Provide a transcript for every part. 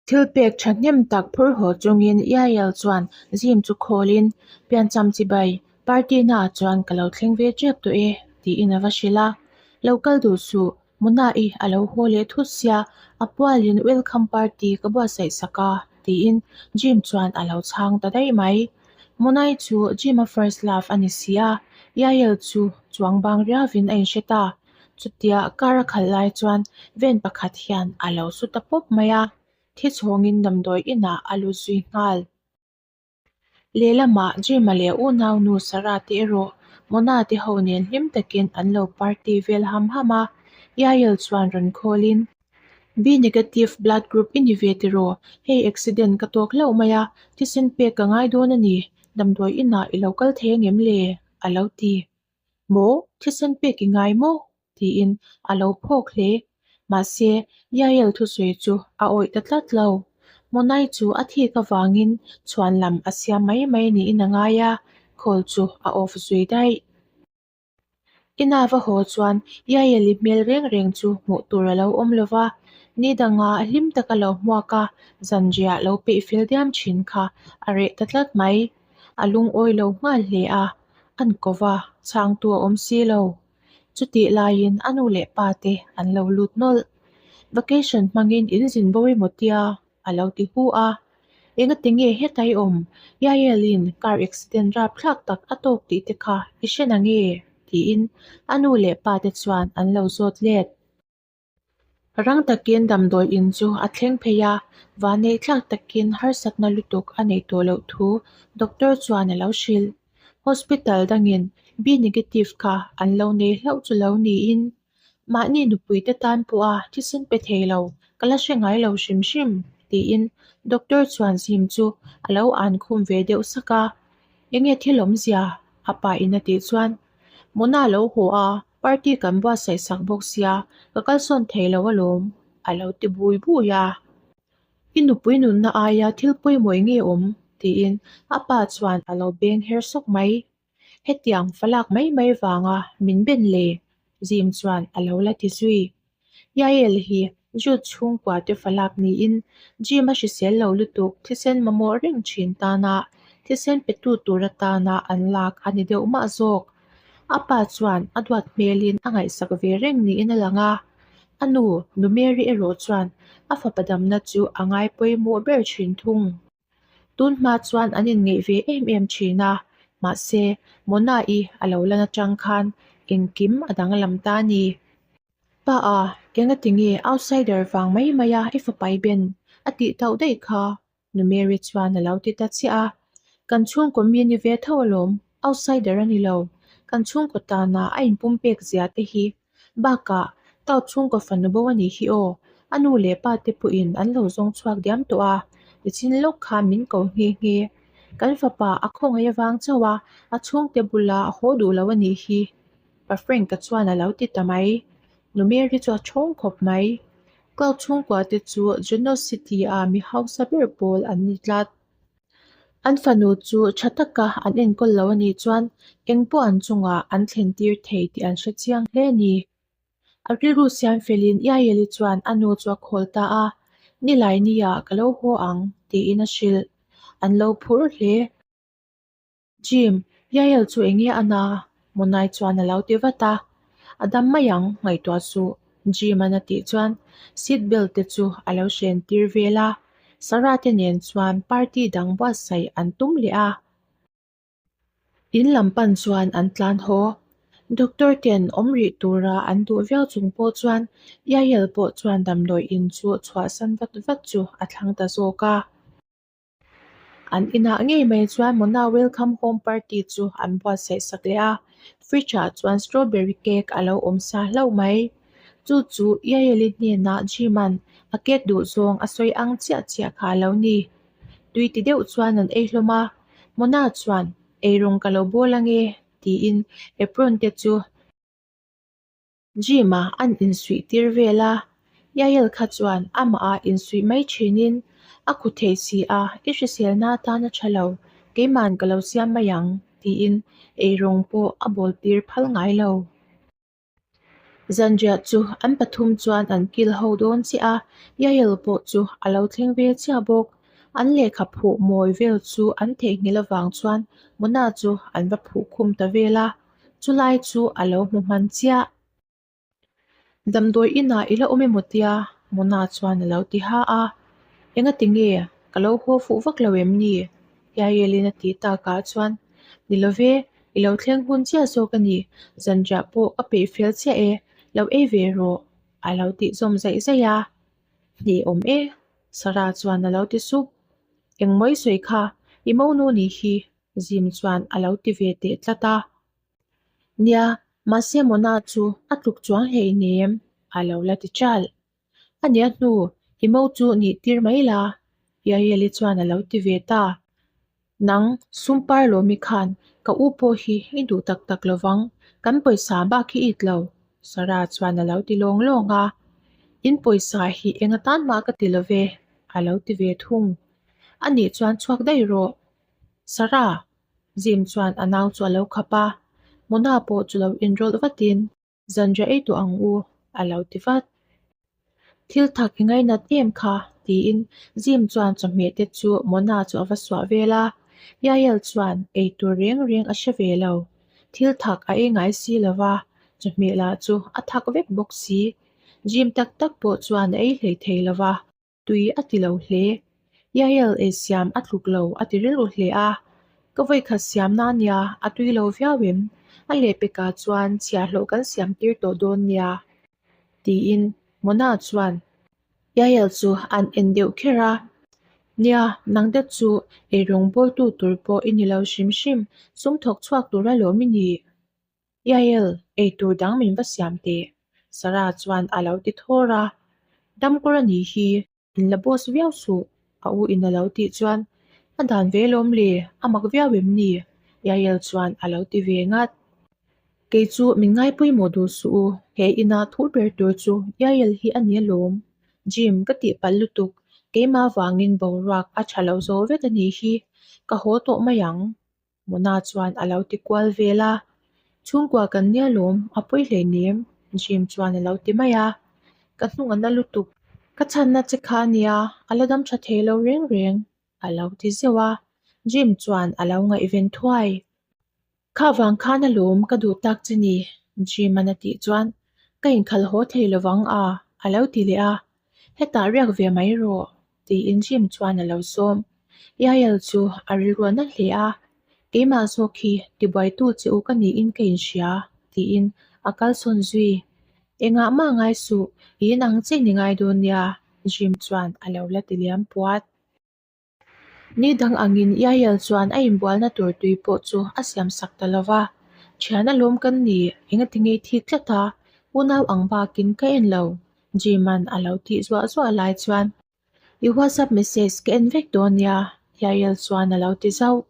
Thilpek thahnem tak phur haw chungin Yael chuan Jim chu khawlin, Piancham chibai, party naah chuan ka lo thleng ve tep tawh e, tiin a va hrilh a. Lo kal duh suh, Mona-i a lo haw leh thut sia, a pualin welcome party ka buatsaih sak a, tiin Jim chuan a lo chhang ta daih mai. Mona-i chu Jim-a first love a ni si a, Yael chu chuang bang riauvin a inhre ta. Chutia car a khalh lai chuan van pakhat hian a lo su ta pawp mai a, thi chhawngin damdawi inah a lut zui nghal. Lehlamah Jim-a leh unaunu Sarah te erawh Mona te ho nen hlim takin an lo party vel ham ham a, Yael chuan rawn khawlin, B-negative blood group i ni ve tiraw? Hei accident ka tawk hlauh mai a, thisen pek ka ngai dawn a ni, damdawi inah i lo kal thei angem le? a lo ti. Maw? Thisen pek i ngai maw? tiin a lo phawk hle. Mahse, Yael thusawi chu a awih ta tlat lo. Monai chu a thik avangin chhuan lam a siam mai mai niin a ngai a, call chu a off zui daih. Ina va haw chuan Yael-i hmel reng reng chu hmuh tur a lo awm lo va, ni danga hlim taka lo hmuak a, zanriah lo peih fel diam thin kha a reh ta tlat mai. A lungawi lo nghal hle a, an ko va, chhangtu a awm si lo. Chutih laiin a nu leh pa te an lo lut nawlh. Vacation hmangin in zin bo emaw tia a lo ti hu a. Engati nge heta i awm? Yael-in car accident rapthlak tak a tawk tih te kha i hre na nge? tiin a nu leh pa te chuan an lo zawt let. Rang takin damdawi in chu a thleng phei a, vanneih thlak takin harsatna lutuk a neih tawh loh thu doctor chuan a lo hrilh. Hospital dangin B negative kha an lo nei hlauh chu lo niin, mahni nupuite tan pawha thisen pe thei lo ka la hre ngai lo hrim hrim tiin doctor chuan Jim chu a lo an khum ve deuh sak a. Enge thil awmzia? a pa in a tih chuan Mona a lo haw a, party kan buatsaih sak bawk sia, ka kalsawn thei lo alawm, a lo ti bui bui a. I nupui nunna aia thil pawimawh eng nge awm? tiin a pa chuan a lo beng her sawk mai. Hetiang falak mai mai vanga min ben le? Jim chuan a lo la ti zui. Yael hi Jude chhungkua te falak niin Jim a hrisel lo lutuk thisen mamawh reng thin tana thisen petu tur atana an lak a ni deuh mah zawk. A pa chuan a duat hmelin a ngaihsak ve reng niin a lang a, a nu Nu Mary erawh chuan a fapa damna chu a ngai pawimawh ber thin thung. Tun hma chuan an inngeih ve em em thin a, mahse Mona-i a lo lan atang khan engkim a danglam ta a ni. Pa a, engati nge outsider vang mai mai a i fapa i ben? a tih tauh daih kha Nu Mary chuan a lo ti ta chiah a. Kan chhungkaw mi a ni ve tho alawm, outsider a ni lo. Kan chhungkaw tana a inpumpek zia te hi Bakah, Tau chhungkaw fanu bo a nih hi aw, a nu leh pa te pawhin an lo zawng chhuak diam tawh a, tichin lawk khan min ko nghe nghe. Kan fapa a khawngaih avang chauh a, a chhungte bula a haw duh lo a nih hi. Pa Frank-a chuan a lo ti ta mai. Nu Mary chu a thawng khawp mai. Cloud chhungkua te chu Juneau City-a mi hausa ber pawl an ni tlat. An fanu chu tha taka an enkawl lo a nih chuan engpawh an chungah an thlen tir thei tih an hre chiang hle a ni. A rilru siam felin Yaeli chuan a nu chu a khawl ta a, Nilai nia ka lo haw ang tiin a hrilh. An lo phur hle. Jim, Yael chu eng nge a na? Monai chuan a lo ti vat a. A dam mai ang, ngaihtuah suh, Jim-a'n a tih chuan seat belt te chu a lo hren tir vel a. Sarah te nen chuan party dang buatsaih an tum leh a. In lam pan chuan an tlan haw. Doctor ten awm rih tura an duh viau chung pawh chuan Yael pawh chuan damdawi in chu chhuahsan vat vat chu a thlang ta zawk a. An inah ngei mai chuan Mona welcome home party chu an buatsaih sak leh a, fridge ah chuan strawberry cake a lo awm sa hlauh mai. Chu chu Yaeli hnenah Jim-a'n a cake duh zawng a sawi ang chiah chiah kha a lo ni. Tui ti deuh chuan an ei hlawm a, Mona chuan eirawng ka lo bawl ange tiin apron te chu Gym-a an insuih tir vel a, Yael kha chuan amah a insuih mai thinin a khu thei si a, i hriselna atan a tha lo, keiman ka lo siam mai ang tiin eirawng pawh a bawl tir phal ngai lo. Zanriah chu an pathum chuan an kil ho dawn chiah a, Yael pawh chu a lo thleng ve chiah bawk. An lehkha phuh mawi vel chu an theihnghilh avang chuan Mona chu an va phuh khum ta vel a, chulai chu a lo hmu hman chiah. Damdawi inah i la awm emaw tia? Mona chuan a lo ti ha a. Engati nge? Ka lo haw fuh vak lo em ni? Yael-in a tih takah chuan, Ni lo ve, i lo thleng hun chiah zawk a ni. Zanriah pawh ka peih fel chiah e, lo ei ve rawh, a lo tih zawm zaih zaih a. Hneh awm e, Sarah chuan a lo ti sup. Engmawi sawi kha, i monu nih hi, Jim chuan a lo ti ve teh tlat a. Nia, mahse Mona chu a tluk chuang hlei nem, a lo la ti ṭal. A nia hnu, i mo chu nih tir mai la, Yael-i chuan a lo ti ve ta. Nang, Sumpar Lawmi khan ka u pawh hi i duh tak tak lo vang, kan pawisa bak hi it lo, Sarah chuan a lo ti lawng lawng a. In pawisa hi eng atan mah ka ti lo ve, a lo ti ve thung. A nih chuan chhuak daih rawh, Sarah! Jim chuan a nau chu a lo khap a, Mona pawh chu lo inrawlh vatin, Zanriah ei tawh ang u, a lo ti vat. Thil thak i ngainat em kha? tiin Jim chuan chawhmeh te chu Mona chu a va suah vel a. Yael chuan ei tur reng reng a hre ve lo. Thil thak a ei ngai si lo va, chawhmeh lah chu a thak vek bawk si. Jim tak tak pawh chuan a ei hlei thei lo va. Tui a ti lo hle. Yael ei siam a tluk lo a ti rilru hle a. Ka vawikhat siamna a nia, a tui lo viau em? A lehpekah chuan chhiahhlawh kan siam tir tawh dawn nia. Tiin Mona chuan Yael chu an en deuh kher a. Nia, nang te chu eirawng bawltu tur pawh i ni lo hrim hrim, sum thawk chhuak tur alawm i nih. Yael, eitur dang min va siam teh, Sarah chuan a lo ti thawr a. Damkawr a nih hi, in la boss viau suh, a u in a lo tih chuan, A dan ve lawm le, a mak viau em ni? Yael chuan a lo ti ve ngat. Kei chu min ngaipawimawh duh suh u, he ina thu ber tur chu Yael hi a ni alawm. Jim, ka tihpalh lutuk, keimah vangin boruak a tha lo zo vek a nih hi, ka haw tawh mai ang. Mona chuan a lo ti kual vel a, Chhungkua kan nia lawm, a pawi hleinem, Jim chuan a lo ti mai a. Ka hnung a na lutuk, ka chhanna che kha a nia, a la dam tha thei lo reng reng, a lo ti zeuh a. Jim chuan a lo ngaihven thuai. Kha vang khan alawm ka duh tak che ni, Jim-an a tih chuan, Ka inkhalh haw thei lovang a, a lo ti leh a. Hetah riak ve mai rawh, tiin Jim chuan a lo sawm. Yael chu a rilruah na hle a, Keimah zawk hi tibuaitu che u ka niin ka inhria, tiin a kalsawn zui. Engah mah ngai suh, i inang che ni ngai dawn nia, Jim chuan a lo la ti liam puat. Ni dang angin Yael chuan a inbualna tur tui pawh chu a siam sak ta lo va. Thian alawm kan ni, engati ngei thik tlat a, unau ang bakin ka en lo, Jim-a'n a lo tih zuah zuah lai chuan, I WhatsApp message ka en vek dawn nia, Yael chuan a lo ti zauh.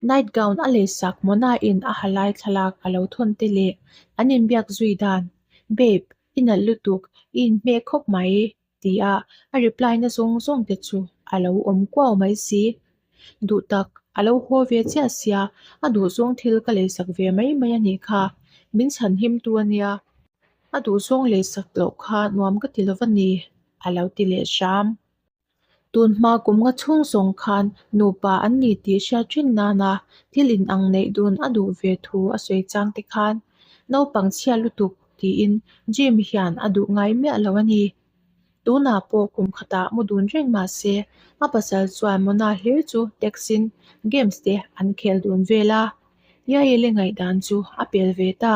Night gown a leisak Mona-in a ha lai thlalak a lo thawn te leh an inbiak zui dan, Babe, i nalh lutuk, i inhmeh khawp mai, tia a reply na zawng zawng te chu a lo awm kuau mai si. Duh tak, a lo haw ve chiah sia, a duhzawng thil ka leisak ve mai mai a nih kha, min chhan him tu a nia. A duhzawng leisak loh kha nuam ka ti lo va ni, a lo ti leh hram. Tun hma kum nga chhung zawng khan nupa an ni tih hriat rin nana thil inang neih dun a duh ve thu a sawi chang te khan naupang chhia lutuk tiin Jim hian a duh ngai miah lo a ni. Tunah pawh kum khatah mu dun reng mah se a pasal chuan Mona hlir chu text-in games te an khel dun vel a, Yael-i ngaihdan chu a pel ve ta.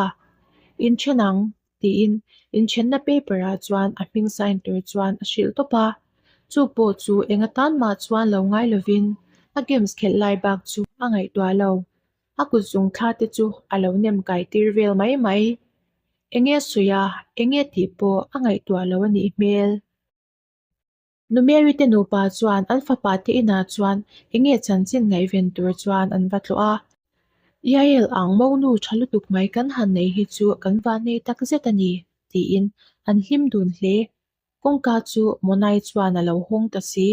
Inthen ang tiin inthenna paper-ah chuan a hming sign tur chuan a hrilh tawp a, chu pawh chu eng atan mah chuan lo ngai lovin a games khelh lai bak chu a ngaihtuah lo, a kut zung thla te chu a lo nem kai tir vel mai mai. Enge sawi a, enge tih pawh a ngaihtuah lo a nih hmel. Nu Mary te nupa chuan an fapa te inah chuan enge chanchin ngaihven tur chuan an va tlawh a. Yael ang monu tha lutuk mai kan han nei hi chu kan vannei tak zet a ni, tiin an hlim dun hle. Kawngka chu Monai chuan a lo hawng ta si.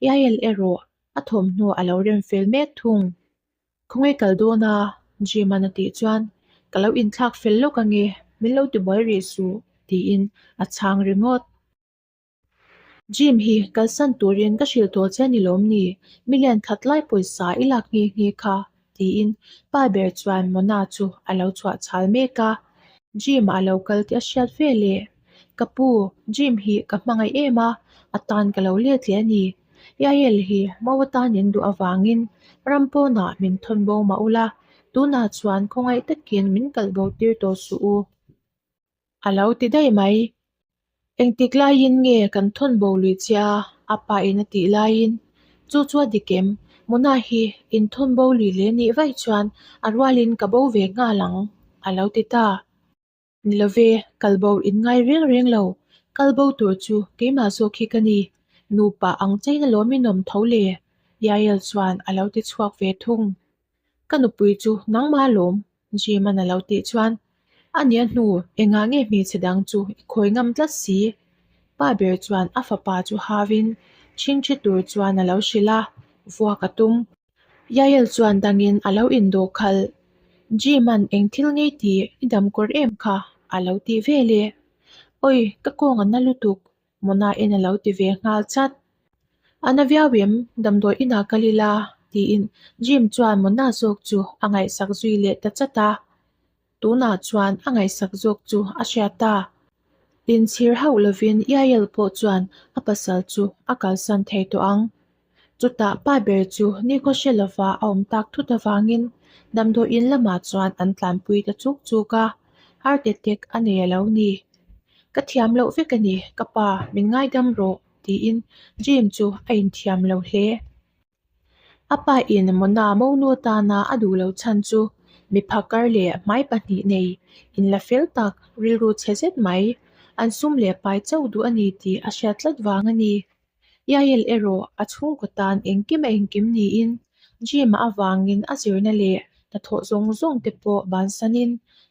Yael erawh a thawmhnaw a lo rem fel mek thung. Khawnge kal dawn a? Jim-a'n a tih chuan, Ka lo inthlak fel lawk ange. min lo tibuai rih suh, tiin a chhang ringawt. Jim hi kalsan turin ka hrilh tawh che a ni lawm ni? Million khat lai pawisa i lak nghe nghe kha, tiin pa ber chuan Mona chu a lo chhuah chhal mek a. Jim a lo kal tih a hriat ve leh. Ka pu, Jim hi ka hmangaih em a, a tan ka lo let leh a ni. Yael hi mo atan in duh avangin ram pawnah min thawn bo mah ula, tunah chuan khawngaih takin min kalh bo tir tawh suh u. A lo ti daih mai. Engtik laiin nge kan thawn bo lui che a? A pa in a tih laiin, Chu chu a dik em? Mona hi in thawn bo lui leh nih vaih chuan a rualin ka bo ve nghal ang, a lo ti ta. Ni love, kal bo in ngai reng reng lo. Kal bo tur chu keimah zawk hi ka ni. Nupa ang chain alawm i nawm tho le, Yael chuan a lo ti chhuak ve thung. Ka nupui chu nangmah alawm, Jim-a'n a lo tih chuan, A nia hnu, engah nge hmeichhe dang chu i khawi ngam tlat si? Pa ber chuan a fapa chu hauin chhingchhi tur chuan a lo hrilh a, vuak a tum. Yael chuan dangin a lo indawh khalh. Jim-a'n eng thil ngei tih i dam kawr em kha a lo tih ve le. Awi, ka kawng a na lutuk, Mona-in a lo ti ve nghal chat. A na viau em, damdawi inah kal ila, tiin Jim chuan Mona zawk chu a ngaihsak zui leh ta chat a. Tunah chuan a ngaihsak zawk chu a hriat ta. Inchhir hauh lovin Yael pawh chuan a pasal chu a kalsan thei tawh ang. Chutah pa ber chu nikhaw hre lova a awm tak thut avangin damdawiin lamah chuan an tlanpui ta chuk chuk a, heart attack a nei a lo ni. Ka thiam loh vek a ni, ka pa, min ngaidam rawh, tiin Jim chu a inthiam lo hle. A pa in Mona monu atana a duh loh chhan chu mi phakar leh hmai pahnih nei, inla fel tak, rilru chhe zet mai, an sum leh pai chauh duh a ni tih a hriat tlat vang a ni. Yael erawh a chhungkaw tan engkim a engkim niin Jim-a avangin a zirna leh hnathawh zawng zawng te pawh bansanin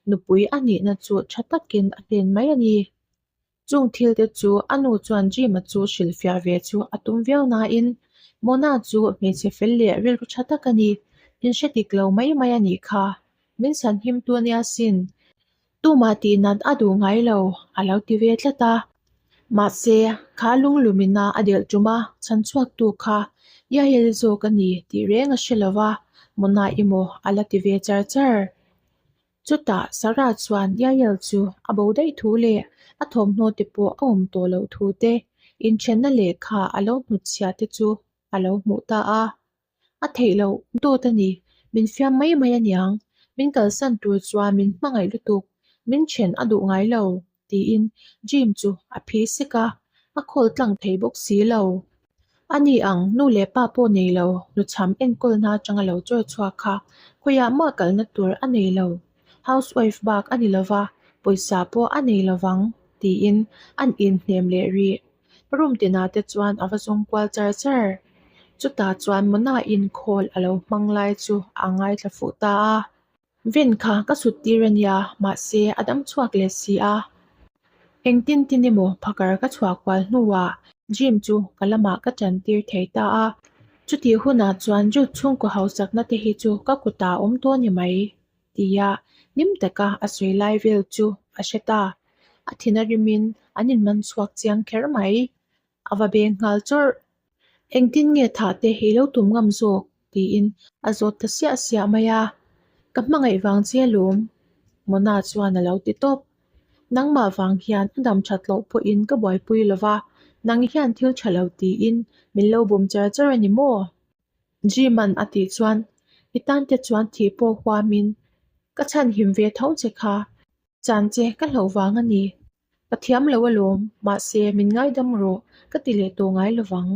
nupui a nihna chu tha takin a hlen mai a ni. Chung thil te chu a nu chuan Jim-a chu hrilhfiah ve chu a tum viau nain Mona chu hmeichhe fel leh rilru tha tak a ni, inhre dik lo mai mai a nih kha, min chhanhim tu ania sin. Tumah tih nat a duh ngai lo, a lo ti ve tlat a. Mahse, kha lunglumina a delh tum a, chhan chhuaktu kha Yael zawk a ni tih reng a hre lo va, Mona emaw a la ti ve char char. Chutah Sarah chuan Yael chu a bo daih thu leh a thawmhnaw te pawh a awm tawh loh thu te, inthenna lehkha a lo hnutchhiah te chu a lo hmuh ta a. A theih loh dawt a ni, min fiam mai mai aniang, min kalsan tur chuan min hmangaih lutuk, min then a duh ngai lo, tiin Jim chu a phi sek a, a khawl tlang thei bawk si lo. A ni ang, nu leh pa pawh nei lo, nuchham enkawlna atanga lo chawi chhuak kha khawiah mah kalna tur a nei lo, housewife bak a ni lova, pawisa pawh a nei lovang, tiin an inhnem leh rih. Room tinah te chuan a va zawng kual char char. Chutah chuan Mona in khawl a lo hmang lai chu a ngaithla fuh ta a. Vin kha ka sut tir a nia, mahse a dam chhuak leh si a. Engtin tin emaw phakar ka chhuah kual hnuah Jim chu ka lamah ka tan tir thei ta a. Chutih hunah chuan Jude chhungkaw hausakna te hi chu ka kutah a awm tawh a ni mai, tia hlim taka a sawi lai vel chu a hre ta. A thin a rimin an inman chhuak chiang kher mai. A va beng nghal chawrh. Engtin nge thah te hi lo tum ngam zawk? tiin a zawt ta siah siah mai a. Ka hmangaih vang che alawm, Mona chuan a lo ti tawp. Nangmah vang hian a dam that loh pawhin ka buaipui lo va, nang hian thil tha lo tiin min lo bum char char a ni maw? Jim-a'n a tih chuan, I tan te chuan thih pawh huamin ka chhanhim ve tho che kha. Chan che ka hlauh vang a ni. Ka thiam lo alawm, mahse min ngaidam rawh, ka ti leh tawh ngai lovang,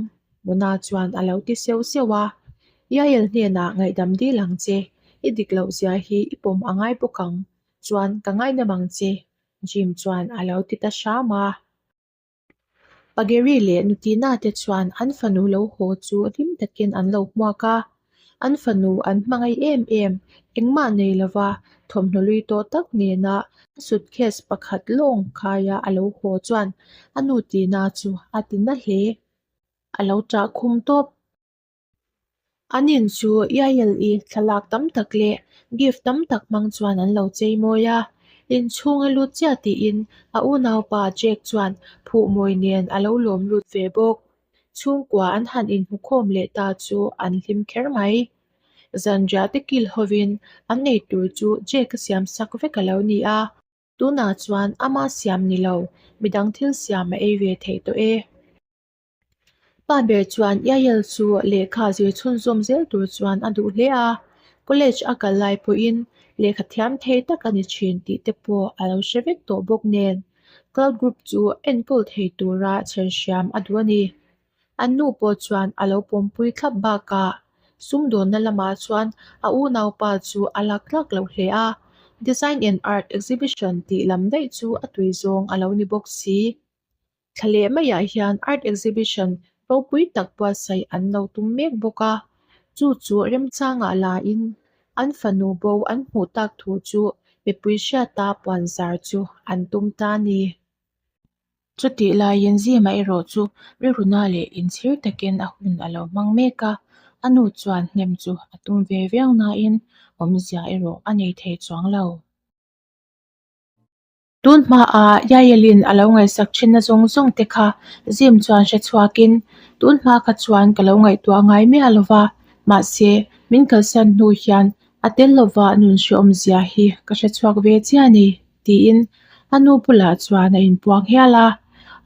Mona chuan a lo ti seuh seuh a. Yael hnenah ngaihdam dil ang che, i dik loh zia hi i pawm a ngai bawk ang, chuan ka ngaidam ang che, Jim chuan a lo ti ta hram a. Pageri leh Nutina te chuan an fanu lo haw chu hlim takin an lo hmuak a, an fanu an hmangaih em em, engmah nei lova thawmhnaw lui tawh tak nena a suitcase pakhat lawng khaia a lo haw chuan a nu Tina chu a ti na hle. A lo ṭah khum tawp. An in chu Yael-i thlalak tam tak leh gift tam tak hmang chuan an lo chei mawi a. Inchhung a lut chiah tiin a unaupa Jake chuan phuhmawi nen a lo lawm lut ve bawk. Chhungkua an han inhmukhawm leh ta chu an hlim kher mai. Zanriah te kil hovin an ei tur chu Jake a siam sak vek a lo ni a. Tunah chuan ama siam ni lo, midang thil siam a ei ve theih tawh e. Pa ber chuan Yael chu lehkha zir chhunzawm zel tur chuan a duh hle a, college a kal lai pawhin lehkha thiam thei tak a ni thin tih te pawh a lo hre vek tawh bawk nen Cloud Group chu enkawl thei tura chherhriam a duh a ni. An nu pawh chuan a lo pawmpui thlap bakah sumdawnna lamah chuan a unaupa chu a lak tlak loh hle a, Design and Art Exhibition tih lam daih chu a tui zawng a lo ni bawk si. Thla leh maiah hian Art Exhibition ropui tak buatsaih an lo tum mek bawk a, chu chu remchangah lain an fanu bo an hmuh tak thu chu mipui hriata puanzar chu an tum ta a ni. Chutih laiin Zima erawh chu rilruna leh inchhir takin a hun a lo hmang mek a, a nu chuan hnem chu a tum ve viau nain awmzia erawh a nei thei chuang lo. Tun hmaah Yaelin a lo ngaihsak thinna zawng zawng te kha Zim chuan hre chhuakin, Tun hma kha chuan ka lo ngaihtuah ngai miah lo va, mahse min kalsan hnu hian a tel lova nun hrehawmzia hi ka hre chhuak ve chiah a ni, tiin a nu bulah chuan a inpuang hial a,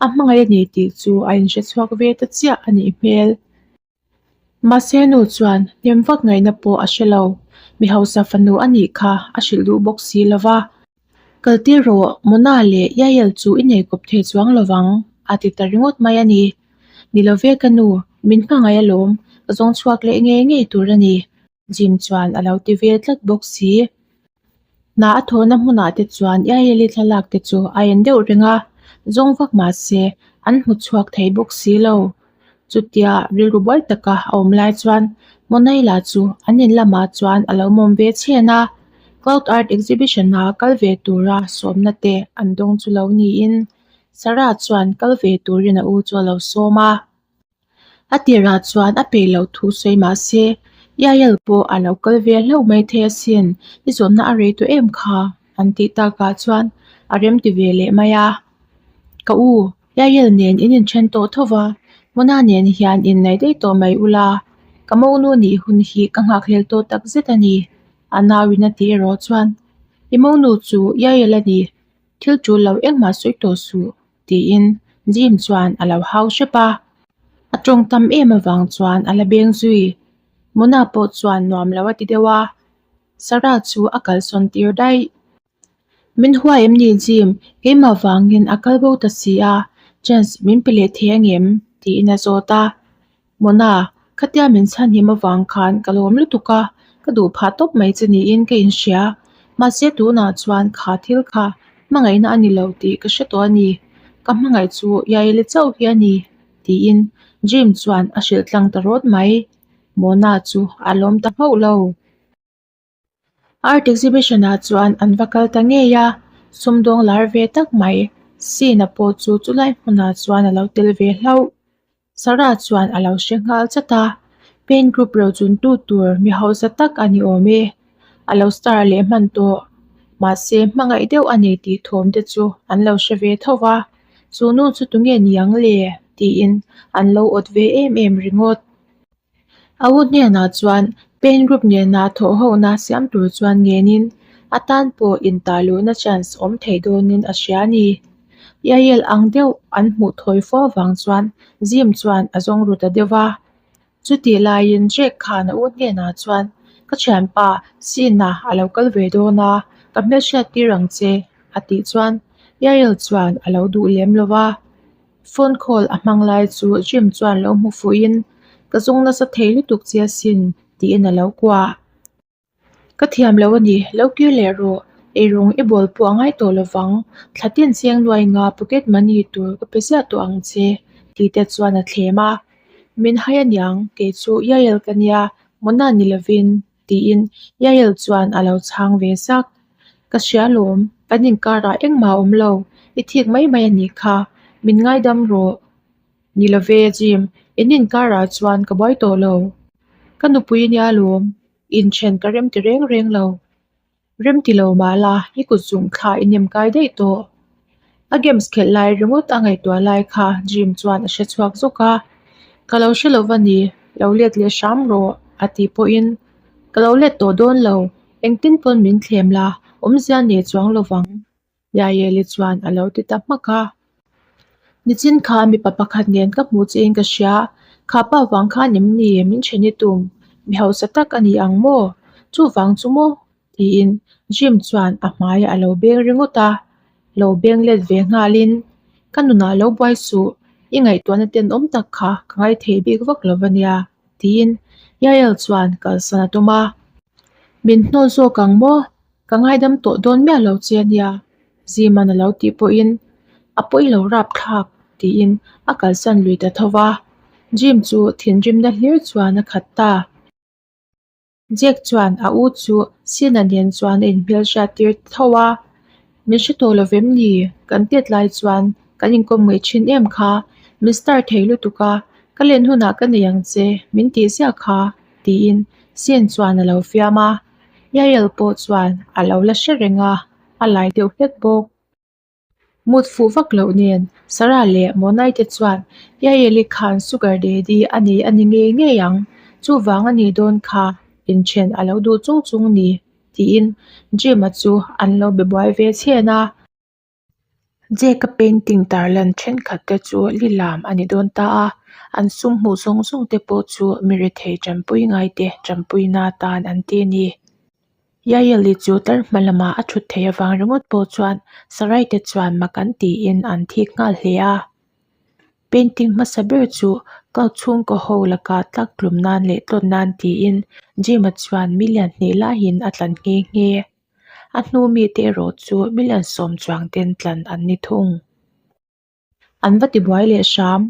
a hmangaih a ni tih chu a inhre chhuak ve ta chiah a nih hmel. Mahse nu chuan hnem vak ngaihna pawh a hre lo, mi hausa fanu a nih kha a hrilh duh bawk si lo va. Kal tir rawh, Mona leh Yael chu i nei kawp thei chuang lo vang, a ti ta ringawt mai a ni. Ni lo ve ka nu, min hmangaih alawm, ka zawng chhuak leh ngei ngei tur a ni, Jim chuan a lo ti ve tlat bawk si. Hna a thawhna hmunah te chuan Yaeli thlalak te chu a en deuh reng a, zawng vak mah se an hmu chhuak thei bawk si lo. Chutia rilru buai taka a awm lai chuan Monaila chu an in lamah chuan a lo mawm ve chhen a, Cloud Art Exhibition-a kal ve tura sawmna te an dawng chu lo niin Sarah chuan kal ve turin a u chu a lo sawm a. A tirah chuan a peih loh thu sawi mah se, Yael pawh a lo kal ve hlauh mai thei asin, i zawhna a rei tawh em kha? an tih takah chuan a rem ti ve leh mai a. Ka u, Yael nen in inthen tawh tho va, Mona nen hian inneih daih tawh mai ula, ka monu nih hun hi ka nghakhlel tawh tak zet a ni, a nauin a tih erawh chuan, I monu chu Yael a ni, thil tul lo engmah sawi tawh suh, tiin Jim chuan a lo hau hrep a. A tawng tam em avang chuan a la beng zui. Mona pawh chuan nuam lo a ti deuh a, Sarah chu a kalsawn tir daih. Min hua em ni Jim, keimah vangin a kal bo ta si a, chance min pe leh thei angem? tiin a zawt a. Mona, khatia min chhan him avang khan ka lawm lutuk a, ka duh phah tawp mai che niin ka inhria. Mahse tunah chuan kha thil kha hmangaihna a ni lo tih ka hre tawh a ni. Ka hmangaih chu Yaeli chauh hi a ni, tiin Jim chuan a hrilh tlang ta rawt mai. Mona chu a lawm ta hauh lo. Art exhibition ah chuan an va kal ta ngei a, sumdawng lar ve tak mai Sina pawh chu chulai hmunah chuan a lo tel ve hlauh. Sarah chuan a lo hre nghal chat a, paint group ro chun tu tur mi hausa tak a ni awm e, a lo star leh hman tawh. Mahse hmangaih deuh a nei tih thawm te chu an lo hre ve tho va, chu nu chu tunge ni ang le? tiin an lo awt ve em em ringawt. A u hnenah chuan Pain Group nena thawhhona siam tur chuan ngenin a tan pawh intahluhna chance awm thei dawnin a hria a ni. Yael ang deuh an hmuh thawi fo avang chuan Jim chuan a zawng ru ta deuh va. Chutih laiin Jack khan a u hnenah chuan, Ka thianpa, Sina a lo kal ve dawn a, ka hmelhriat tir ang che, a tih chuan Yael chuan a lo duh lem lo va. Phone call a hmang lai chu Jim chuan lo hmu fuhin, Ka zawng nasa thei lutuk che asin, tiin a lo kuah. Ka thiam lo a ni, lo kir leh rawh. Eirawng i bawl pawh a ngai tawh lovang. Thla tin cheng luai nga pocket money tur ka pe ziah tawh ang che, tih te chuan a thlem a. Min hai aniang, kei chu Yael ka nia, Mona ni lovin, tiin Yael chuan a lo chhang ve sak. Ka hria lawm, kan inkarah engmah a awm lo, i thik mai mai a nih kha, min ngaidam rawh. Ni lo ve Jim, in inkarah chuan ka buai tawh lo. Ka nupui nia lawm, inthen ka rem ti reng reng lo. Rem ti lo mah la, i kut zung thla i nem kai daih tawh. A games khelh lai ringawt a ngaihtuah lai kha Jim chuan a hre chhuak zawk a. Ka lo hre lo va ni, lo let leh hram rawh a tih pawhin ka lo let tawh dawn lo, engtin pawn min thlem la, awmzia nei chuang lo vang. Yaeli chuan a lo ti ta hmak a. Nichin kha mipa pakhat nen ka hmuh chiin ka hria, kha pa vang khan em ni min then i tum? Mi hausa tak a ni ang maw? Chuvang chu maw? tiin Jim chuan a hmaiah a lo beng ringawt a, lo beng let ve nghalin, Ka nunah lo buai suh, i ngaihtuahna tenawm tak kha ka ngaithei bik vak lo va nia, tiin Yael chuan kalsan a tum a. Min hnawl zawk ang maw? Ka ngaidam tawh dawn miah lo che ania, Ziman a lo tih pawhin a pawi lo rap thlak tiin a kalsan lui ta tho va. Jim chu thinrimna hlir chuan a khat ta. Jack chuan a u chu Sina nen chuan a inhmelhriat tir tho a, Min hre tawh lo vem ni? Kan tet lai chuan kan inkawm ngaih thin em kha, min star thei lutuk a, ka len hunah ka nei ang che min tih ziah kha tiin Sin chuan a lo fiam a. Yael pawh chuan a lo la hre reng a, a lai deuh hlek bawk. Mut fuh vak loh nen Sarah leh Monai te chuan Yael-i khan sugar daddy a nei a ni ngei ngei ang, chuvang a nih dawn kha inthen a lo duh chung chung ni tiin Jim-a chu an lo be buai ve chhen a. Jack-a painting tarlan thenkhat te chu lilam a ni dawn ta a, an sum hmuh zawng zawng te pawh chu mi rethei tanpui ngai te tanpuina atan an ti a ni. Yael-i chu tlar hma lamah a thut theih avang ringawt pawh chuan Sarai te chuan mak an tiin an thik nghal hle a. Painting hmasa ber chu Cloud chhungkaw ho laka tlak tlum nan leh tlawn nan tiin Jim-a chuan million hnih laiin a tlan nghe nghe. A hnu mite erawh chu million sawm chuang ten tlan an ni thung. An va tibuai leh hram.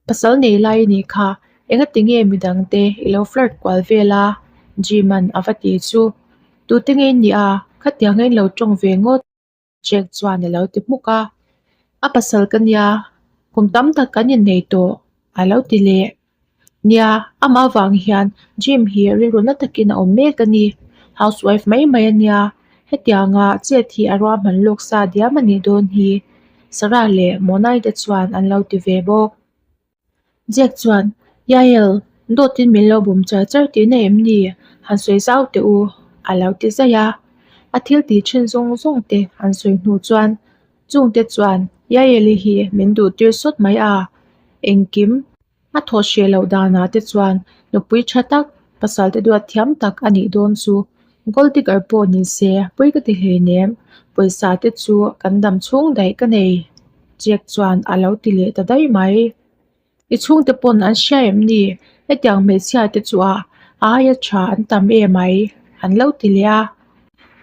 Pasal nei lai i nih kha, engati nge midang te i lo flirt kual vel a? Jim-a'n a va ti chu. Tute nge i nih a, khatiang a in lo tawng ve ngawt? Jack chuan a lo ti hmuk a. A pasal ka nia, kum tam tak kan innei tawh, a lo ti leh. Nia, amah avang hian Jim hi rilru na takin a awm mek a ni. Housewife mai mai a nia, hetianga chet hi a ruahman lawk sa diam a nih dawn hi, Sarah leh Monai te chuan an lo ti ve bawk. Jack chuan, Yael, dawtin min lo bum char char tihna em ni? Han sawi zau teh u, a lo ti zaih a. A thil tih thin zawng zawng te an sawi hnu chuan Chungte chuan Yaeli hi min duh tir sawt mai a, engkim a thawh hreh loh danah te chuan nupui tha tak, pasal te duat thiam tak a nih dawn chu. Gold digger pawh ni se pui ka ti hleinem, pawisa te chu kan dam chhung daih ka nei, Jack chuan a lo ti leh ta daih mai. I chhungte pawn an hria em ni? Hetiang hmeichhia te chu a aia tha an tam em ai? An lo ti leh a.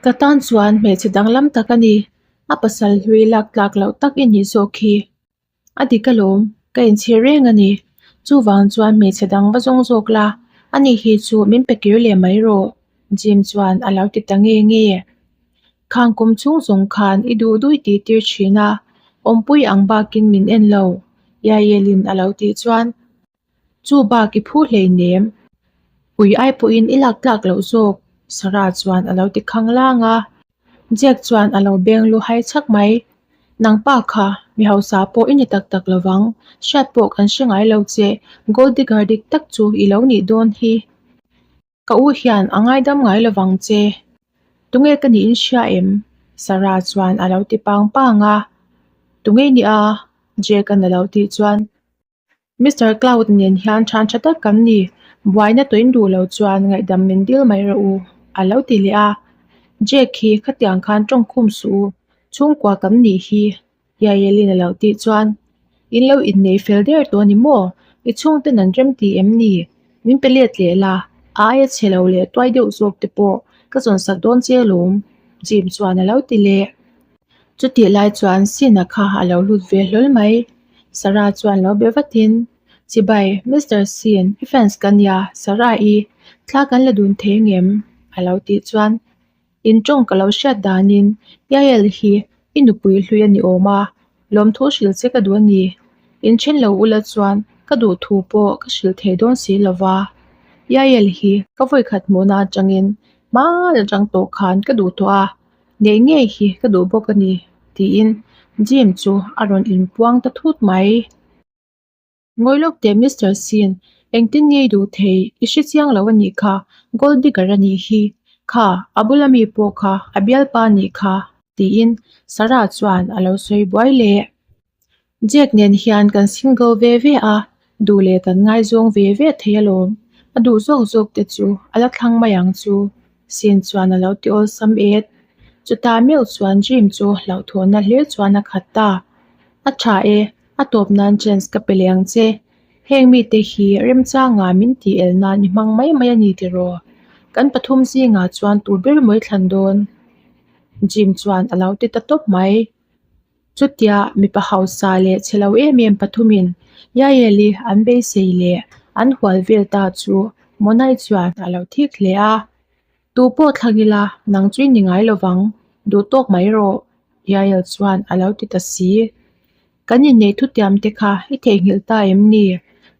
Ka tan chuan hmeichhe danglam tak a ni. A pasal hlui lak tlak loh tak i nih zawk hi. A dik alawm, ka inchhir reng a ni. Chuvang chuan hmeichhe dang va zawng zawk la, ani hi chu min pe kir leh mai rawh, Jim chuan a lo ti ta nge nge. Khang kum chhung zawng khan i duh dui tih tir thin a, awmpui ang bakin min en lo, Yael-in a lo tih chuan, Chu bak i phu hleinem, ui ai pawhin i lak tlak loh zawk, Sarah chuan a lo ti khang lang a. Jack chuan a lo beng lu hai chhak mai. Nang pa kha, mi hausa pawh i ni tak tak lo vang, hriat pawh kan hre ngai lo che, gold digger dik tak chu i lo nih dawn hi. Ka u hian a ngaidam ngai lo vang che. Tunge ka niin hria em? Sarah chuan a lo ti pang pang a. Tunge i nih a? Jack-a'n a lo tih chuan Mister Cloud nen hian thian tha tak kan ni. Buaina tawin duh lo chuan ngaihdam min dil mai rawh u, a lo ti leh a. Jack hi khatiang khan tawngkhum suh u, chhungkua kan nih hi. Yael-in a lo tih chuan, In lo innei fel der tawh a ni maw? I chhungten an rem ti em ni? Min pe let leh la, a aia chhe lo leh tuai deuh zawk te pawh ka zawn sak dawn che alawm, Jim chuan a lo ti leh. Chutih lai chuan Sina kha a lo lut ve hlawl mai. Sarah chuan lo be vatin, Chibai, Mister Sin, i fans ka nia, Sarah-i, thla kan la dun thei ngem? a lo tih chuan, In tawng ka lo hriat danin Yael hi i nupui hlui a ni awm a, lawmthu hrilh che ka duh a ni. In then lo ula chuan ka duh thu pawh ka hrilh thei dawn si lo va. Yael hi ka vawikhat hmuhna atangin Hmaan atang tawh khan ka duh tawh a, neih ngei hi ka duh bawk a ni, tiin Jim chu a rawn inpuang ta thut mai. Ngawi lawk teh Mister Sin, engtin nge i duh thei? I hre chiang lo a nih kha, gold digger a nih hi. Kha, a bula mi pawh kha a bialpa a nih kha, tiin Sarah chuan a lo sawi buai leh. Jack nen hian kan single ve ve a, duh leh kan ngaizawng ve ve thei alawm. A duh zawk zawk te chu a la thlang mai ang chu, Sin chuan a lo ti awlsam et. Chutah meuh chuan Jim chu hlauhthawnna hlir chuan a khat ta. A tha e, a tawp nan chance ka pe leh ang che. Heng mite hi remchanga min tih el nan i hmang mai mai a ni tiraw? Kan pathum zingah chuan tur ber mawi thlan dawn? Jim chuan a lo ti ta tawp mai. Chutia mipa hausa leh chhe lo em em pathumin Yael-i an beisei leh an hual vel ta chu Monai chuan a lo thik hle a. Tu pawh thlang ila nang chu i ni ngai lovang, duh tawk mai rawh, Yael chuan a lo ti ta si. Kan inneih thutiam te kha i theihnghilh ta em ni?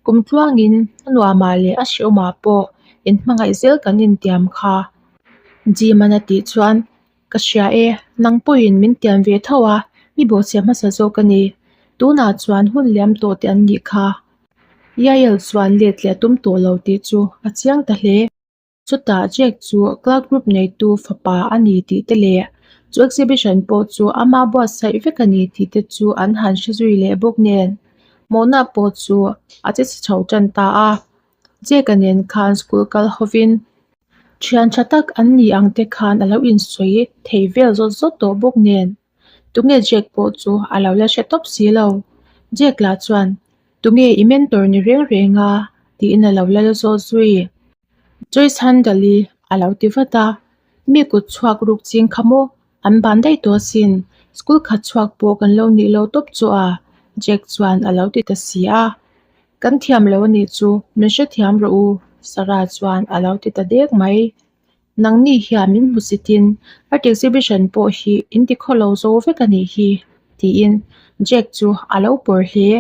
Kum tluangin a nuamah leh a hrehawmah pawh inhmangaih zel kan intiam kha. Jim-an a tih chuan Ka hria e, nang pawhin min tiam ve tho a, i bawhchhiah hmasa zawk a ni. Tunah chuan hun liam tawh te an nih kha. Yael chuan let leh a tum tawh lo tih chu a chiang ta hle. Chutah Jack chu Cloud Group neitu fapa a ni tih te leh chu exhibition pawh chu ama buatsaih vek a ni tih te chu an han hre zui leh bawk nen. Mawhna pawh chu a che chhe chho tan ta a. Jack-a nen khan school kal hovin Thian tha tak an ni ang te khan a lo insawi thei vel zawt zawt tawh bawk nen tunge Jack pawh chu a lo la hre tawp si lo. Jack lah chuan tunge i mentor ni reng reng a tiin a lo la zawt zui. Joyce Handel-i a lo ti vat a, mi kut chhuak ruk ching kha maw an ban daih tawh asin, school khat chhuak pawh kan lo nih lo tawp chu a Jack chuan a lo ti ta si a. Kan thiam lo a nih chu, min hrethiam rawh u, Sarah chuan a lo ti ta dek mai. Nangni hian min hmusitin art exhibition pawh hi in ti khaw lo zo vek a nih hi, tiin Jack chu a lo pawr hle.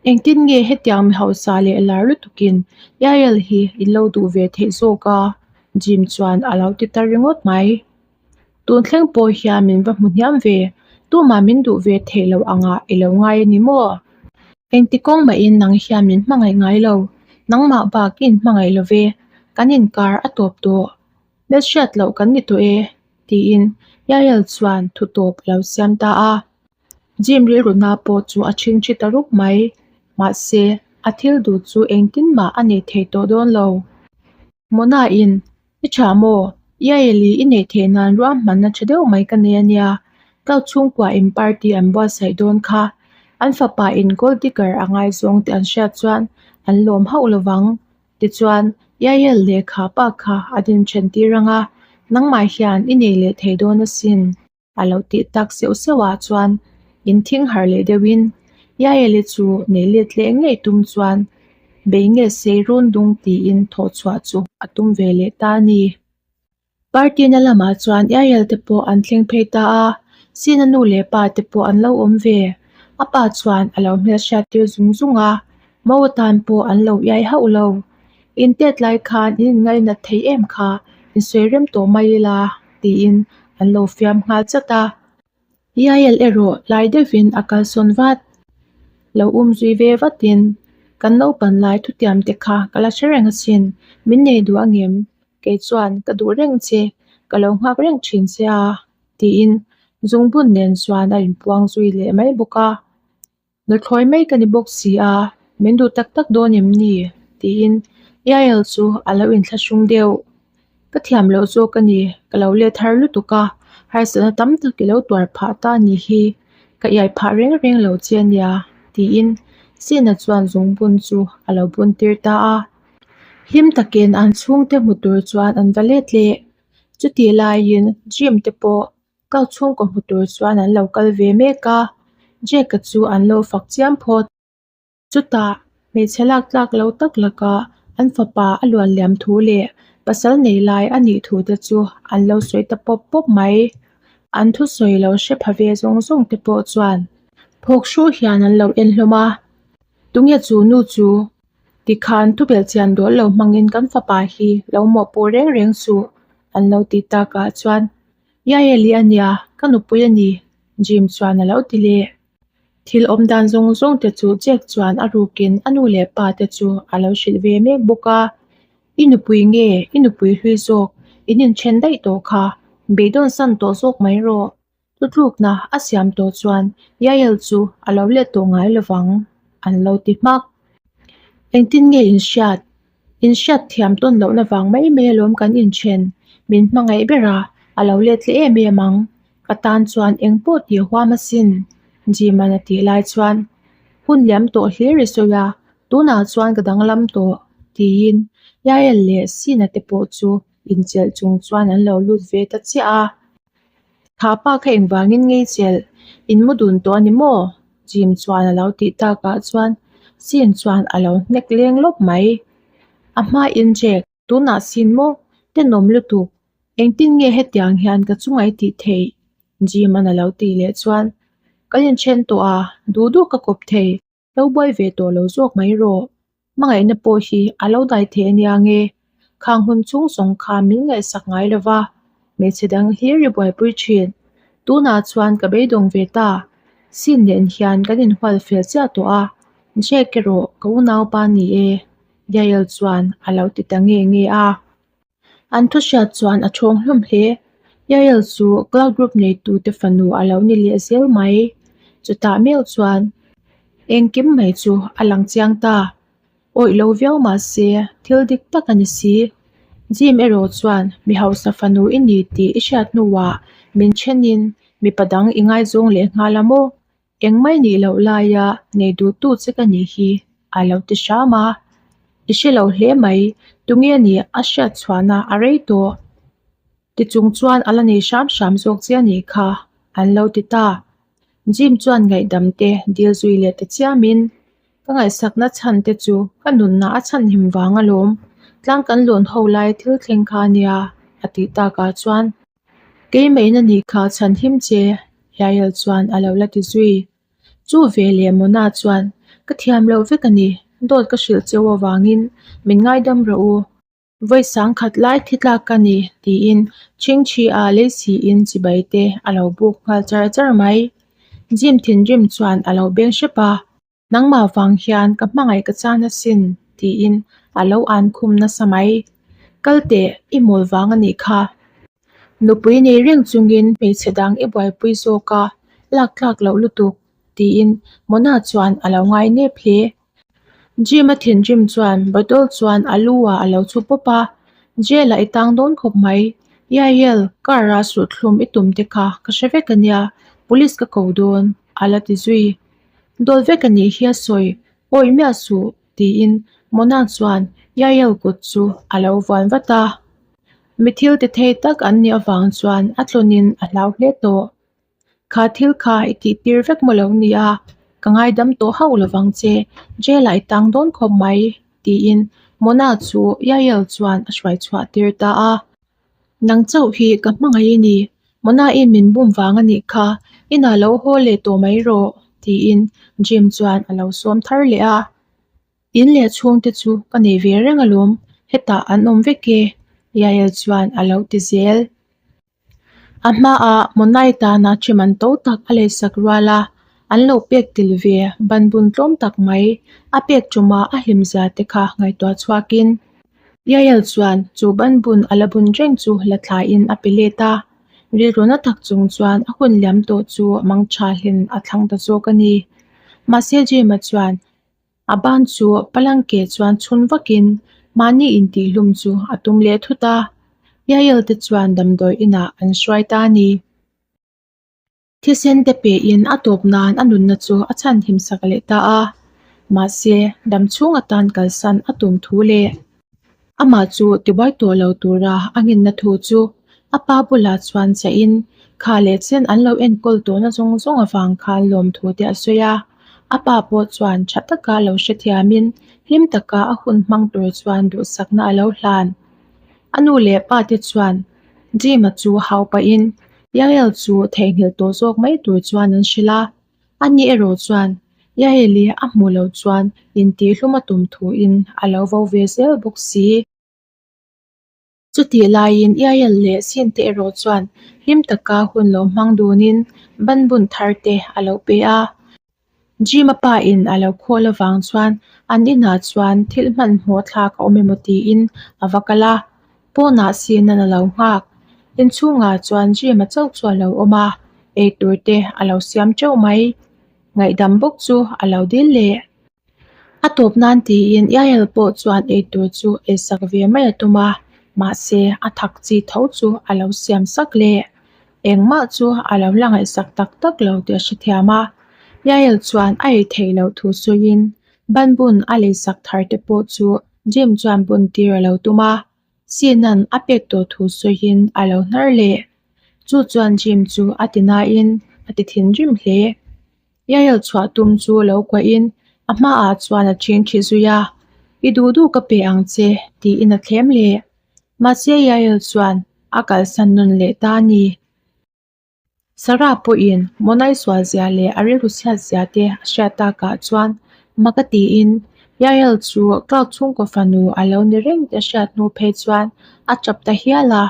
Engtin nge hetiang mi hausa leh lar lutukin Yael hi in lo duh ve theih zawk a? Jim chuan a lo ti ta ringawt mai. Tun thleng pawh hian min va hmu hniam ve, tumah min duh ve theih loh angah i lo ngai a ni maw? Engti kawng mahin nang hian min hmangaih ngai lo, nangmah bak i inhmangaih lo ve, kan inkar a tawp tawh, hmelhriat loh kan ni tawh e, tiin Yael chuan thu tawp a lo siam ta a. Jim rilruna pawh chu a chhingchhi ta ruk mai, mahse a thil duh chu engtin mah a nei thei tawh dawn lo. Mona-in, I tha maw? Yael-i i neih theih nan ruahmanna tha deuh mai ka nei a nia. Cloud chhungkua in party an buatsaih dawn kha. An fapa in gold digger a ngaizawng tih an hriat chuan an lawm hauh lovang. Tichuan, Yael lehkha pa kha a din then tir ang a, nangmah hian i nei leh thei dawn asin. A lo tih tak seuh seuh ah chuan in thing harh leh deuh in Yael-i chu nei let leh ngei tum chuan bei nge sei run dung tiin thawh chhuah chu a tum ve leh ta a ni. Party na lamah chuan Yael te pawh an thleng phei ta a, Sina nu leh pa te pawh an lo awm ve. A pa chuan a lo hmelhriat tir zung zung a, Mo atan pawh an lo iai hauh lo. In tet lai khan in inngainat thei em kha, insawi rem tawh mai ila tiin an lo fiam nghal chat a. Yael erawh lai deuhin a kalsawn vat. Lo um zui ve vatin, Kan naupan lai thutiam te kha ka la hre reng asin, min nei duh angem? Kei chuan ka duh reng che, ka lo nghak reng thin che a tiin zungbun nen chuan a inpuang zui leh mai bawk a. Nuthlawi mai ka ni bawk si a, min duh tak tak dawn em ni? tiin Yael chu a lo inthlahrung deuh. Ka thiam loh zawk a ni, ka lo let har lutuk a, harsatna tam tak i lo tuar phah ta a nih hi, ka iai phah reng reng lo che a nia, tiin Sina chuan zungbun chu a lo bun tir ta a. Hlim takin an chhungte hmu tur chuan an va let leh. Chutih laiin Jim te pawh Kau chhungkaw hmu tur chuan an lo kal ve mek a, Jack-a chu an lo fak chiam phawt. Chutah hmeichhe lak tlak lo tak lakah an fapa a luan liam thu leh pasal nei lai a nih thu te chu an lo sawi ta pawp pawp mai. An thusawi lo hre pha ve zawng zawng te pawh chuan phawk hru hian an lo en hlawm a, Tunge chu nu chu? Tikhan thubelh chian dawl lo hmangin kan fapa hi lo mawhpuh reng reng suh. An lo tih takah chuan, Yael-i a nia, ka nupui a ni, Jim chuan a lo ti leh. Thil awm dan zawng zawng te chu Jack chuan a rukin a nu leh pa te chu a lo hrilh ve mek bawk a. I nupui nge i nupui hlui zawk in inthen daih tawh kha, beidawn san tawh zawk mai rawh. Thutlukna a siam tawh chuan Yael chu a lo let tawh ngai lovang, an lo ti hmak. Engtin nge in hriat? In hriat thiam tawn lohna vang mai mai alawm kan inthen, min hmangaih ber a, a lo let leh em em ang. Ka tan chuan eng pawh tih huam asin, Jim-a'n a tih lai chuan hun liam tawh hlir i sawi a, tunah chuan ka danglam tawh, tiin Yael leh Sina te pawh chu inchelh chung chuan an lo lut ve ta chiah a. Kha pa kha engvangin ngei chelh, in mu dun tawh a ni maw? Jim chuan a lo tih takah chuan Sin chuan a lo hnek leng lawp mai. A hmain Jack, tunah Sin maw? Tenawm lutuk, engtin nge hetiang hian ka chunga i tih theih? Jim-a'n a lo tih leh chuan, Kan inthen tawh a, duh duh ka kawp thei. Lo buai ve tawh lo zawk mai rawh. Hmangaihna pawh hi a lo dai thei a nia nge? Khang hun chung zawng kha min ngaihsak ngai lo va, hmeichhe dang hlir i buaipui thin. Tunah chuan ka beidawng ve ta. Sin nen hian kan inhual fel chiah tawh a, Jack erawh ka unaupa ni e, Yael chuan a lo ti ta nge nge a. An thu hriat chuan a thawng hlawm hle. Yael chu Cloud Group neitute fanu a lo ni leh zel mai. Chutah meuh chuan engkim mai chu a lang chiang ta. Awih lo viau mah se thil dik tak a ni si. Jim erawh chuan mi hausa fanu i ni tih i hriat hnuah min thenin mipa dang i ngaizawng leh nghal a maw? Engmai nih loh laia nei duhtu che ka nih hi a lo ti hram a, i hre lo hle mai, tunge nih a hriat chhuahna a rei tawh. Tichung chuan a la nei hram hram zawk che a nih kha an lo ti ta. Jim chuan ngaihdam te dil zui leh ta chiamin ka ngaihsakna chhan te chu ka nunna a chhanhim vang alawm, tlang kan lawn ho lai thil thleng kha a nia a tih takah chuan Keimahina nih kha chhan him che, Yael chuan a lo la ti zui. Chu ve leh Mona chuan, Ka thiam loh vek a ni, dawt ka hrilh cheu avangin min ngaidam rawh u. Vawi sangkhat lai thi tlak ka ni, tiin Chhingchhi a lei siin chibai te a lo buk nghal char char mai. Jim thinrim chuan a lo beng hrep a. Nangmah vang hian ka hmangaih ka chan asin, tiin a lo an khum nasa mai. Kal teh, i mawl vang a nih kha. Nupui nei reng chungin hmeichhe dang i buaipui zawk a, lak tlak loh lutuk, tiin Mona chuan a lo ngai nep hle. Jim-a thinrim chuan bottle chuan a lu ah a lo chhu pawp a, Jail ah i tang dawn khawp mai. Yael, car-a suhthlum i tum te kha ka hre vek a nia, police ka ko dawn, a la ti zui. Dawt vek a nih hi a sawi, awih miah suh, tiin Mona chuan Yael kut chu a lo vuan vat a. Mi thil ti thei tak an nih avang chuan a tlawnin a hlau hle tawh. Kha thil kha i tih tir vek maw lo nia, ka ngaidam tawh hauh lovang che, jail ah i tang dawn khawp mai, tiin Mona chu Yael chuan a hruai chhuah tir ta a. Nang chauh hi ka hmangaih i ni, Mona-in min bum vang a nih kha, inah lo haw leh tawh mai rawh, tiin Jim chuan a lo sawm thar leh a. In leh chhungte chu ka nei ve reng alawm, hetah an awm vek e, Yael chuan a lo ti zel. A hmaah Monai tana ṭhiman to tak a leisak rual a, an lo pek tel ve banbun tlawm tak mai a pek ṭuma a hlimzia te kha ngaihtuah chhuakin Yael chuan chu banbun a la bun reng chu la thlaiin a pe let a, rilru na tak chung chuan a hun liam tawh chu mangṭha hlen a thlang ta zawk a ni. Mahse Jim-a chuan a ban chu palangke chuan chhun vakin mahni intihhlum chu a tum leh thut a, Yael te chuan damdawi inah an hruai ta a ni. Thisen te pehin a tawp nan a nunna chu a chhanhim sak leh ta a, mahse dam chhung atan kalsan a tum thu leh amah chu tibuai tawh lo tura a ngenna thu chu a pa bulah chuan chahin kha leh chen an lo enkawl tawhna zawng zawng avang khan lawmthu te a sawi a, a pa pawh chuan tha taka lo hrethiamin hlim taka a hun hmang tur chuan duhsakna a lo hlan. A nu leh pa te chuan Jim-a chu hau pahin Yael chu theihnghilh tawh zawk mai tur chuan an hrilh a, ani erawh chuan Yael-i a hmuh loh chuan intihhlum a tum thuin a lo vo ve zel bawk si. Chutih laiin Yael leh Sin te erawh chuan hlim taka hun lo hmang dunin banbun thar te a lo pe a. Jim-a pa in a lo khawl avang chuan an inah chuan thil hmanhmawh thlak a awm emaw tiin a va kal a, pawnah Sin-an a lo nghak. Inchhungah chuan Jim-a chauh chu a lo awm a, eitur te a lo siam teuh mai. Ngaihdam bawk chu a lo dil leh. A tawp nan tiin Yael pawh chuan eitur chu eisak ve mai a tum a, mahse a thak chi tho chu a lo siam sak leh. Engmah chu a lo la ngaihsak tak tak lo tih a hrethiam a. Yael chuan a ei theih loh thu sawiin banbun a leisak thar te pawh chu Jim chuan bun tir a lo tum a, Sinan a pek tawh thu sawiin a lo hnar leh. Chu chuan Jim chu a ti nain a ti thinrim hle. Yael chhuah tum chu lo kuahin a hmaah chuan a ṭhing ṭhi zui a, I duh duh ka pe ang che tiin a thlem leh. Mahse Yael chuan a kalsan nawn leh ta a ni. Sarah pawhin Monai sual zia leh a rilru chhiat zia te a hriat takah chuan mak a tiin Yael chu Clark chhungkaw fanu a lo ni reng tih a hriat hnu phei chuan a ṭap ta hial a.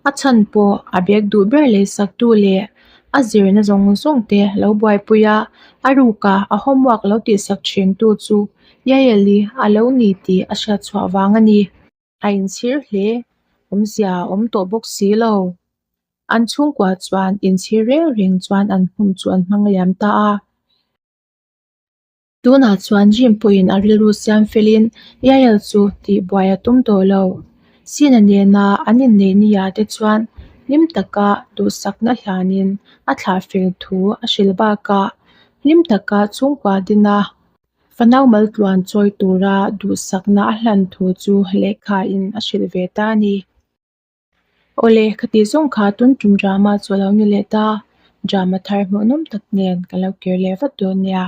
A chhan pawh a bag duh ber leh saktu leh a zirna zawng zawng te lo buaipui a, a ruka a homework lo tihsak thin tu chu Yael-i a lo ni tih a hriat chhuah vang a ni. A inchhir hle, awmzia a awm tawh bawk si lo. An chhungkua chuan inchhir reng reng chuan an hmun chu an hmang liam ta a. Tunah chuan Jim pawhin a rilru siam felin Yael chu tihbuai a tum tawh lo. Sina nena an inneih ni ah te chuan hlim taka duhsakna hlanin a thlah fel thu a hrilh bakah hlim taka chhungkua dina fanau maltluan chawi tura duhsakna a hlan thu chu lehkhain a hrilh ve ta a ni. Awle, khati zawng kha tun tum drama chu a lo ni leh ta. Drama thar hmuhnawm tak nen ka lo kir leh vat dawn nia.